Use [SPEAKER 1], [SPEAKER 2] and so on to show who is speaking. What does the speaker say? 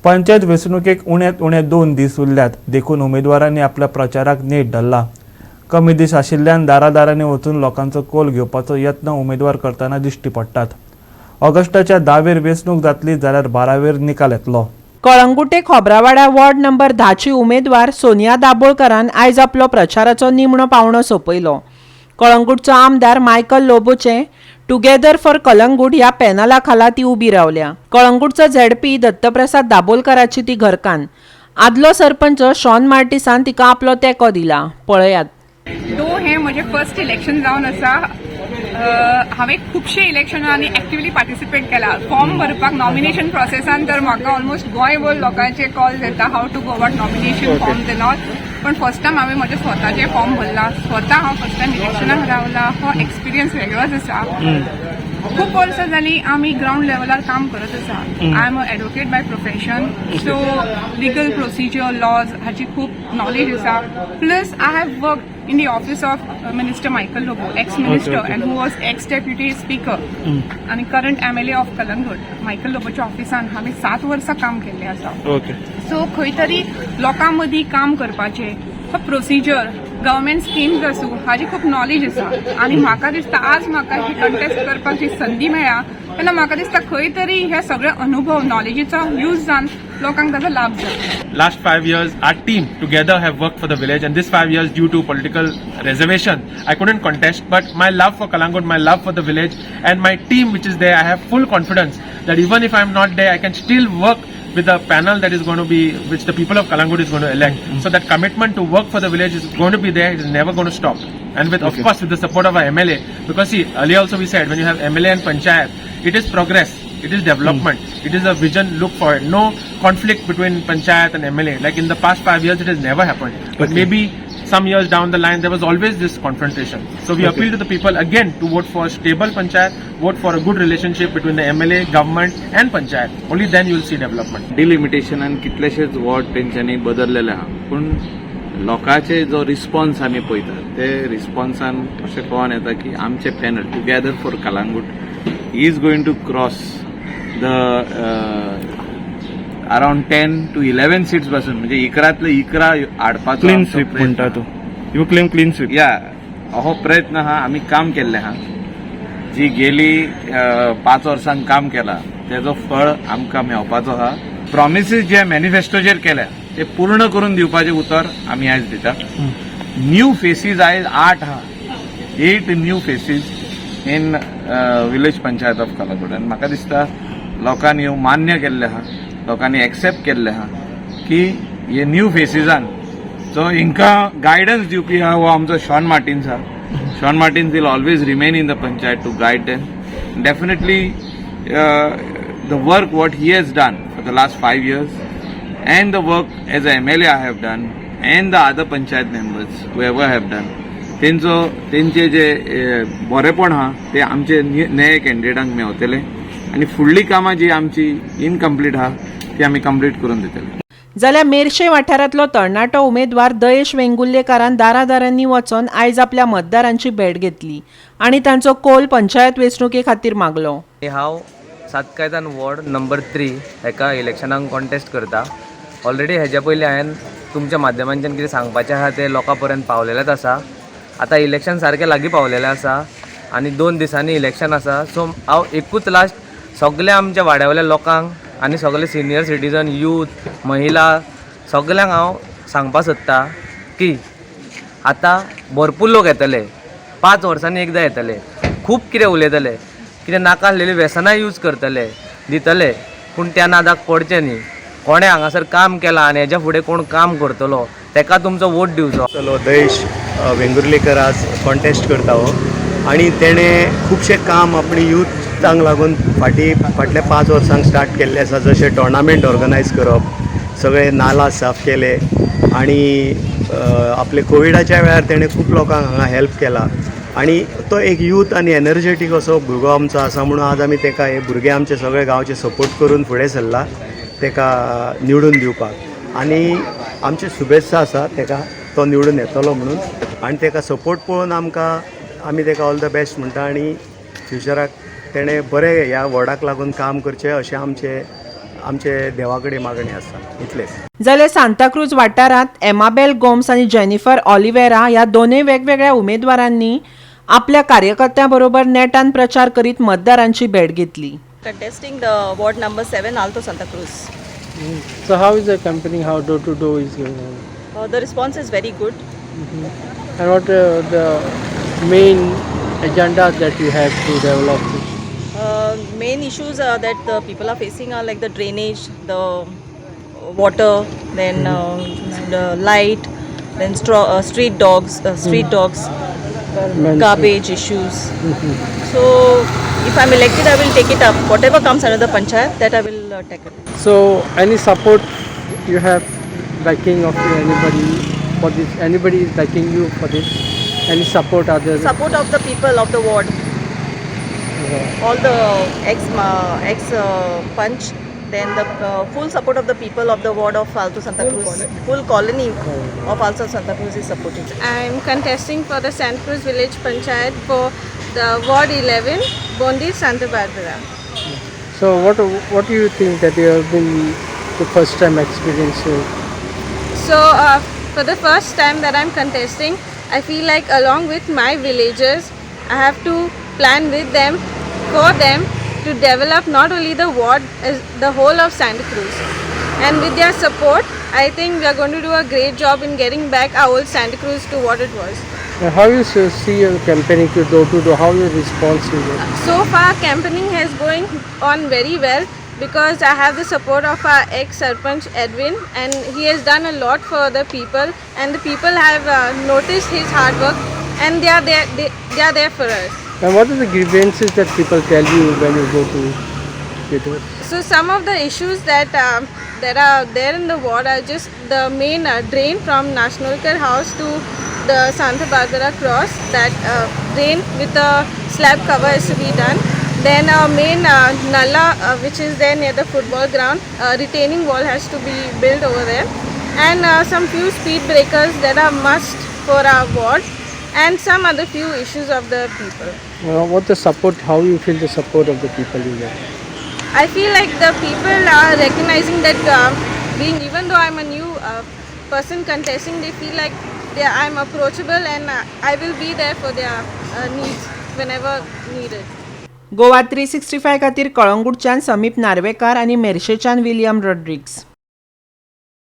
[SPEAKER 1] पंचायत वेंचणुकेक उण्यात उणे 2 दीस उरल्यात, देखून उमेदवारांनी आपल्या प्रचाराक नेट धरला. कमी दीस आशिल्ल्यान दारादारांनी वचून लोकांचो कोल घेवपाचो यत्न उमेदवार करतना दिश्टी पडटात. ऑगस्टाच्या 10वेर वेंचणूक जातली जाल्यार 12वेर निकाल येतलो.
[SPEAKER 2] कळंगुटे खोब्रावाडा वॉर्ड नंबर 10ची उमेदवार सोनिया दाबोळकरान आयज आपलो प्रचाराचो निमणो पावणो सोंपयलो. कळंगूटचो आमदार मायकल लोबोचे टुगेदर फॉर कलंगूट ह्या पॅनला खाला ती उबी रावल्या. कळंगूटचो झेडपी दत्तप्रसाद दाबोलकराची ती घरकान्न. आदलो सरपंच शॉन मार्टिसान तिका आपलो तेंको दिला. पळयात.
[SPEAKER 3] दो हें म्हजें फर्स्ट इलेक्शन जावन आसा. हांवें खुबशे इलेक्शनांनी एक्टिवली पार्टिसिपेट केला. फॉर्म भरपाक, नॉमिनेशन प्रोसेसान तर म्हाका ऑलमोस्ट गोंयभर लोकांचे कॉल्स येता, how to go about nomination forms and all. पण फर्स्ट टायम हांवें म्हजें स्वताचें फॉर्म भरला, स्वता हांव फर्स्ट टायम इलेक्शनाक रावला. हो एक्सपिरियन्स वेगळोच आसा. खूब वर्सां जालीं आमी ग्रावंड लेवलार काम करत आसा. I am a advocate by profession, so legal procedure, laws हाची खूब नॉलेज आसा. Plus I have work in the office of Minister Michael Lobo, ex minister and who was ex deputy speaker आनी current MLA of Calangute. Michael लोबोच्या ऑफिसान हांवें 7 वर्सां काम केल्लें आसा. सो खंय तरी लोकां मदीं काम करपाचें, प्रोसिजर, गव्हर्मेंट स्किम्स आसूं, हाजी खूब नॉलेज आसा. आनी म्हाका दिसता, आज म्हाका ही कंटेस्ट करपाक जी संदी मेळ्ळा तेन्ना म्हाका दिसता खंय तरी हे सगळे अनुभव, नॉलेजीचो यूज जावन लोकांक ताजो लाभ जाता.
[SPEAKER 4] Last 5 years our team together have worked for the village, and this 5 years, due to political reservation, I couldn't contest. But my love for Kalangut, my love for the village and my team which is there, I have full confidence that even if I'm not there, I can still work with the panel that is going to be, which the people of Kalangut is going to elect. So that commitment to work for the village is going to be there. It is never going to stop. And with, of course, with the support of our MLA, because see, earlier also we said, when you have MLA and panchayat, it is progress, it is development, it is a vision. Look for it. No conflict between panchayat and MLA. Like in the past 5 years, it has never happened. But maybe some years down the line, there was always this confrontation. So we appeal to the people again to vote for a stable panchayat, vote for a good relationship between the MLA, government and panchayat. Only then you will see development.
[SPEAKER 5] डिलिमिटेशनान कितलेशेच ward तेंच्यांनी बदललेले आहा, पूण लोकांचे जो response आमी पळयतात, ते रिस्पॉन्सान अशें कळोन येता की आमचे panel Together for Calangute is going to cross the around 10 to 11 seats पासून, म्हणजे 11तले 11 हाडपाचो
[SPEAKER 6] क्लीन
[SPEAKER 5] आमचो
[SPEAKER 6] स्वीप
[SPEAKER 5] प्रयत्न.
[SPEAKER 6] म्हणटा तूं, you claim clean sweep?
[SPEAKER 5] या, हो प्रयत्न आहा. आमी काम केल्लें आहा. जी गेली 5 वर्सांक काम केला, तेजो फळ आमकां मेळपाचो आहा. प्रॉमिसीस जे मॅनिफेस्टोचेर केल्या, ते पूर्ण करून दिवपाचें उतर आमी आयज दिता. न्यू फेसीस आयज आठ आहा, eight new faces in village panchayat of Calangute. आनी म्हाका दिसता लोकांनी ह्यो मान्य केल्लें आहा, लोकांनी एक्सेप्ट केल्लें आहा की हे न्यू फेसीसान सो हिंकां गायडन्स दिवपी आहा, हो आमचो शॉन मार्टिन्स आहा. Sean Martins will always remain in the panchayat to guide them. Definitely the work what he has done for the last 5 years and the work as a MLA I have done and the other panchayat members whoever have done, तेंचो तेंचे जे बरेपण आहा, ते आमचे नये कॅन्डिडेटांक मेवतले आनी फुडली कामां जी आमची इनकम्प्लीट आहा, ती आमी कंप्लीट करून दितले.
[SPEAKER 2] जाल्यार मेरशे वाठारांतलो तरणाटो उमेदवार दयेश वेंगुर्लेकारान दारादारांनी वचोन आयज आपल्या मतदारांची भेट घेतली आनी तांचो कोल पंचायत वेंचणुके खातीर मागलो.
[SPEAKER 7] हांव सात कायतान वॉर्ड नंबर 3 हेका इलेक्शनाक कॉन्टेस्ट करता. ऑलरेडी हेज्या पयलीं हांवें तुमच्या माध्यमांच्यान कितें सांगपाचें आहा तें लोकां पर्यंत पावलेलेंच आसा. आतां इलेक्शन सारकें लागीं पावलेलें आसा आनी 2 दिसांनी इलेक्शन आसा. सो हांव एकूच लास्ट सगल्या आमच्या वाड्या वयल्या लोकांक आनी सगले सिनियर सिटीजन, यूथ, महिला, सगल्यांक हांव सांगपाक सोदता की आतां भरपूर लोक येतले, 5 वर्सांनी एकदां येतले, खूब कितें उलयतले, कितें नाका आसलेली वेसनां यूज करतले, दितले, पूण त्या नादाक पडचें न्ही. कोणें हांगासर काम केलां आनी हेज्या फुडें कोण काम करतलो, तेका तुमचो वोट दिवचो.
[SPEAKER 8] चलो दयेश वेंगुर्लेकर आज कॉन्टेस्ट करता हो आनी तेणें खुबशें काम आपणे युथांक लागून फाटीं फाटल्या 5 वर्सांक स्टार्ट केल्लें आसा, जशें टोर्नामेंट ऑर्गनायज करप, सगळे नाला साफ केले आनी आपले कोविडाच्या वेळार तेणें खूब लोकांक हांगा हेल्प केला. आनी तो एक यूथ आनी एनर्जेटीक असो भुरगो आमचो आसा, म्हणून आज आमी तेका, हे भुरगे आमचे सगळे गांवचे सपोर्ट करून फुडें सरला तेका निवडून दिवपाक. आनी आमची शुभेत्सा आसा तेका, तो निवडून येतलो म्हणून. आनी तेका सपोर्ट पळोवन आमकां, आमी तेका ऑल the best म्हणटा आनी फ्युचराक तेणें बरें ह्या वॉर्डाक लागून काम करचें अशें आमचें आमचे देवा कडेन मागणें आसा इतलेंच.
[SPEAKER 2] जाल्यार सांताक्रूज वाठारांत एमाबेल गोम्स आनी जेनिफर ऑलिवेरा ह्या दोनूय वेगवेगळ्या उमेदवारांनी आपल्या कार्यकर्त्यां बरोबर नेटान प्रचार करीत मतदारांची भेट घेतली.
[SPEAKER 9] Contesting the ward number 7, Alto Santa Cruz.
[SPEAKER 10] So how is the campaigning? How door to door is going on?
[SPEAKER 9] The response is very good.
[SPEAKER 10] And what the main agenda that you have to develop?
[SPEAKER 9] Main issues that the people are facing are like the drainage, the water, then the light, then street dogs, garbage issues. So if I'm elected, I will take it up. Whatever comes under the panchayat, that I will tackle.
[SPEAKER 10] So any support you have backing of anybody for this? Anybody is backing you for this? Any support others?
[SPEAKER 9] Support of the people of the ward. All the ex punch, then the full support of the people of the ward of Alto Santa Cruz, full colony of Alto Santa Cruz is supporting.
[SPEAKER 11] I'm contesting for the Santa Cruz Village Panchayat for the Ward 11, Bondi, Santa Barbara.
[SPEAKER 10] So what do you think that you have been the first time experience?
[SPEAKER 11] So, for the first time that I'm contesting, I feel like along with my villagers, I have to plan with them, for them, to develop not only the ward, as the whole of Santa Cruz. And with their support, I think we are going to do a great job in getting back our old Santa Cruz to what it was.
[SPEAKER 10] Now, how you see your campaigning to door to door? How your response you get?
[SPEAKER 11] So far, campaigning has going on very well because I have the support of our ex-sarpanch Edwin, and he has done a lot for the people, and the people have noticed his hard work, and they are there. They are there for us.
[SPEAKER 10] And what are the grievances that people tell you when you go to your door?
[SPEAKER 11] So some of the issues that that are there in the ward are just the main drain from Nashnolkar House to the Santa Barbara Cross. That drain with the slab cover is to be done. Then our main nala, which is there near the football ground, retaining wall has to be built over there, and some few speed breakers that are must for our ward, and some other few issues of the people.
[SPEAKER 10] What the support? How you feel the support of the people you get?
[SPEAKER 11] I feel like the people are recognizing that being, even though I'm a new person contesting, they feel like I'm approachable and I will be there for their needs whenever needed.
[SPEAKER 2] Goa 365 खातीर कळंगूटच्यान समीप नार्वेकार आनी मेरशेच्यान William Rodrigues.